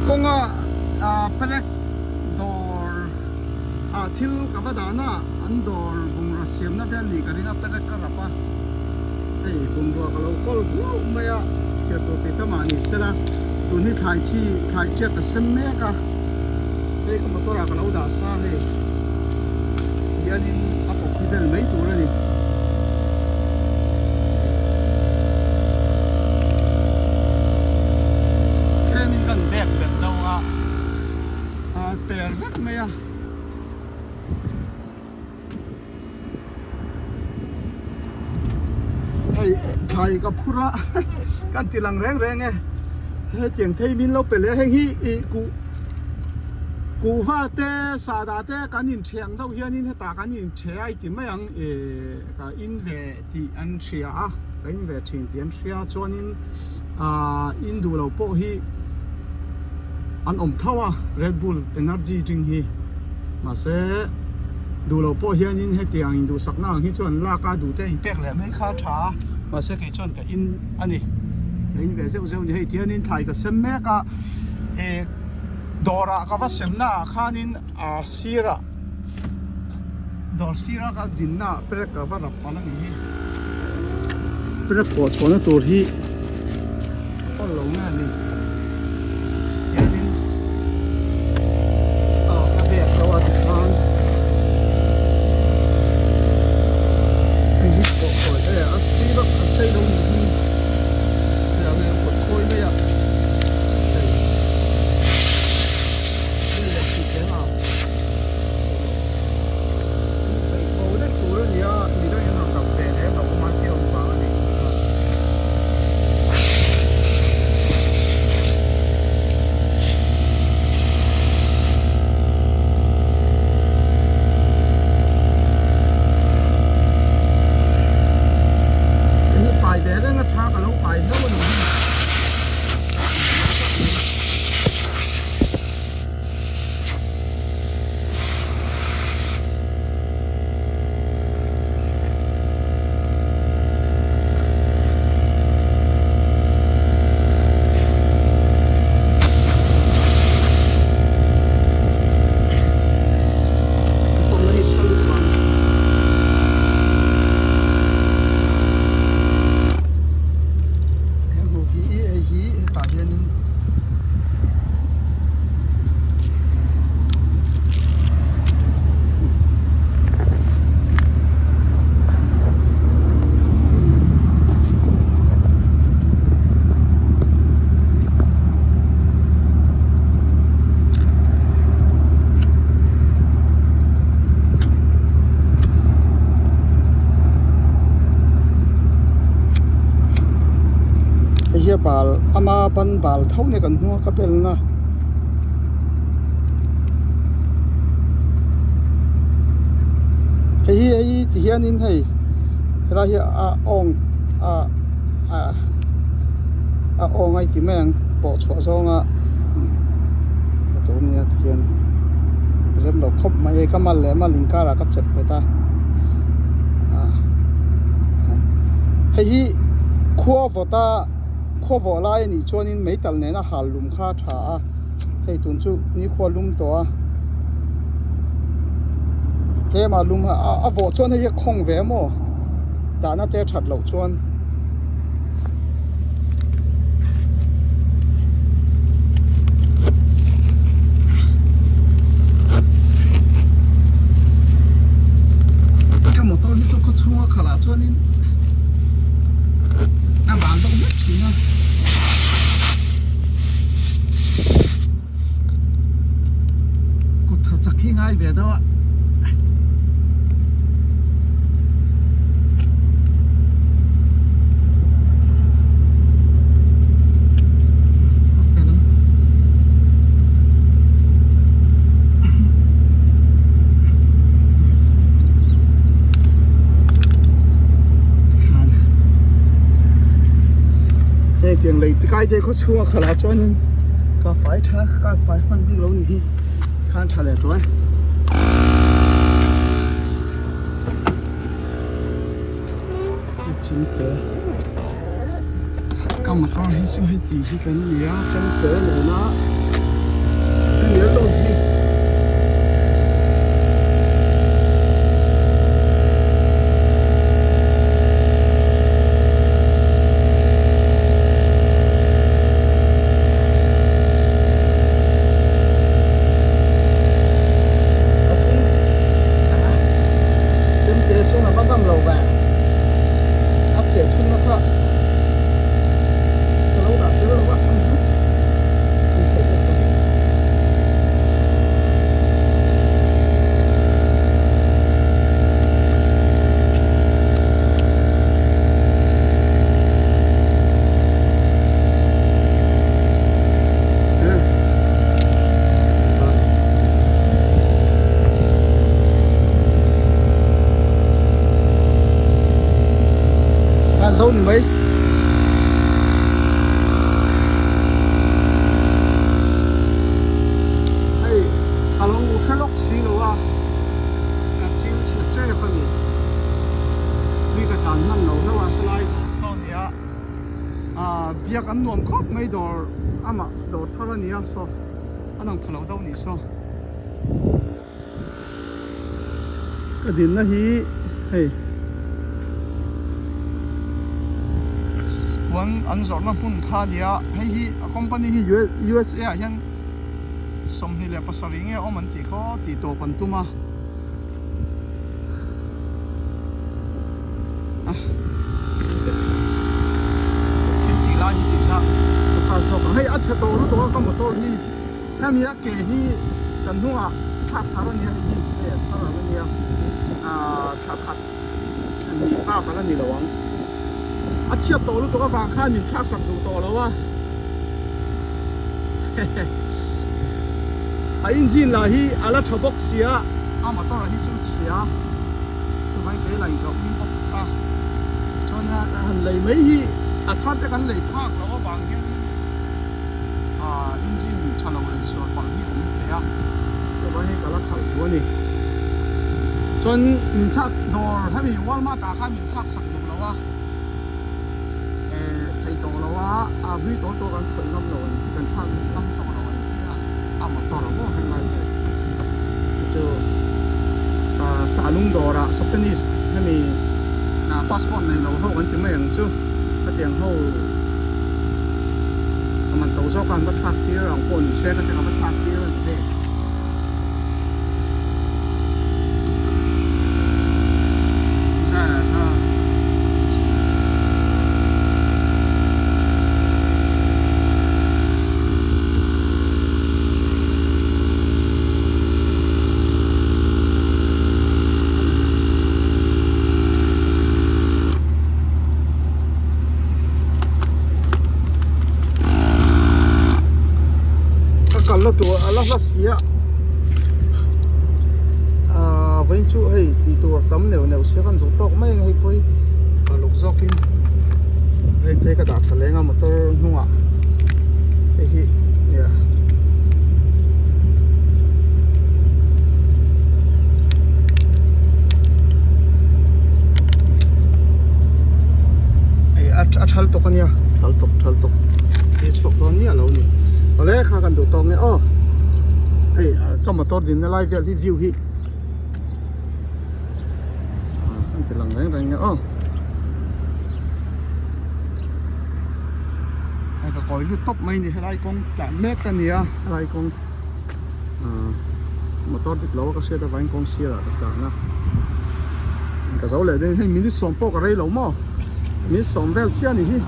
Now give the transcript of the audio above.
Kawnga perek dawr ah thil ka va dan a, an dawr bungraw siamna vel nih ka ring a, perek ka rap a, hei bungrua ka lo kawl huau mai a, thir tur tih tamah ni sela, tun hi thlai chi thlai tiak ka sem mek a, hei ka motor ah ka lo dah sa hei hianin a pawp hi vel mai tur a ni. Tlemin kan bag belh lo a, a per vek mai a. Hei thlai ka phur a kan ti lang reng reng e hetiang thei min lo pe leh a heng hi ih kuh kuhva te sahdah te kan inthiang deuh hianin hetah kan inthe a i ti mai ang ih ka in ve tih an hria a ka in ve thin tih an hria chuanin ah in duh lo pawh hi an awm tho a red bull energy drink hi mahse duh lo pawh hianin hetiang in duhsakna ang hi chuan lak a duh te a inpek leh mai kha a tha a mahse kei chuan ka in a ni ka in ve zeuh zeuh a ni hei tihianin thlai ka sem mek a ih dawrah ka va semna ah khanin a sirah dawr sira ka dinna ah perek ka va rap palh a ni hi perek pawh chhuahna tur hi a kawl lo nge a ni tianin aw ka bag lo a tikhan hei hi pawh khawi e a tui vak a sei lo ni hi hei ang e a kawt khawi mai a hei. Pai ve reng a tha ka lo pai hlauh a ni hi. Hei hi a bal ama ban bal tho nia kan hnung a ka belna hei hi hei ti hianin hei helai hi a awng a a a awng a ti mai ang pawh chhuah zawnga a tur nia ti hian rem lo khawp mai hei ka mal leh mal inkarah ka chep bet a hei hi khua vawta khaw vawh lai a nih chuanin meital nena hal lum kha a tha a hei tun chu nikhua lum tawh a tlem a lum a a vawh chuan hei hi a khawng ve maw dahna te a that loh chuan. Ka motor hi chu khaw chhunga khalh ah chuanin a bal deuh hlek thin a. Kut tha chak hi ngai ve deuh a. Hei tiang lei ti kai te khaw chhunga khalh ah chuanin ka fai tha ka fai hman bik lo ni hi khan tha leh tawh e. Chemte ka motor hi chu heti hi kan ni a chemte nena. yellow hi. Chemte chuan a va ngam lo ve a che chhunna kha ka lo dah tel lo a Khan zo ni mai. Hei ka lo hre lawk si lo a, ka chil chhe tep a ni. Tui ka tlan hman lo hlauh a salai dawr saw a nia, ah biak an nuam khawp mai dawr amah dawr thar a nia saw a lang pha lo deuh nih saw. Ka dinna hi hei puan an zawrhna hmun kha a nia hei hi a company hi USA ah hian 27 nge awm an tih khaw tih tawp an tum a thil tih lai hi tih zah ka pass zawk ang hei a chhe tawh lutuk a ka motor hi. Hemi a ke hi kan hnungah thlak thar a nia hei hi hei a thar ang a nia ahh thla khat thla hnih bak ala ni lo ang a chhiat tawh lutuk avang khan min thlak sak duh tawh lo a hehe a engine lah hi a la tha bawk sia a motor hi chu chhia chuvangin kei lah in ka ui bawk a chuan han lei mai hi a thar te kan lei phak loh avang hianin. Ahh engine tha lo leh sual palh hi awm thei a chuvang hei ka la khalh duh a ni chuan min thlak dawr hemi Walmart ah khan min thlak sak duh lo a eh thei tawh lo a a hlui tawh tawh kan khawih ngam lo an kan thlak ngam tawh lo an ti a a motor a maw heng lai vel chu ah sahlung dawrah Sopenis hemi ah passport nei lo ho kan ti mai ang chu. Hetiang ho a man to zawk a an va thlak tir ang pawh ni se ka ti a va thlak tir a ni hei. Ka kalna tur a la hla si a aaa vawiin chu hei tih tur tam neuh neuh sia kan duh tawk mai ang hei pawh hi a luk zawkin hei te ka dah tha leng a motor hnungah hei hi nia. A thal tawk a nia thal tawk thal tawk hi chhuak dawn miah lo a ni awle kha kan duh tawk nge aw hei ka motor dinna lai vel hi view hi kan ti lang reng reng nge aw hei ka kawi lut tawp mai a ni helai kawng tlan mek a ni a helai kawng motor dik lo a ka hriat avangin kawng sir ah ka tlan a ka zo leh daih hei minute sawm pawh ka rei lo maw minute sawm vel chiah a ni hi.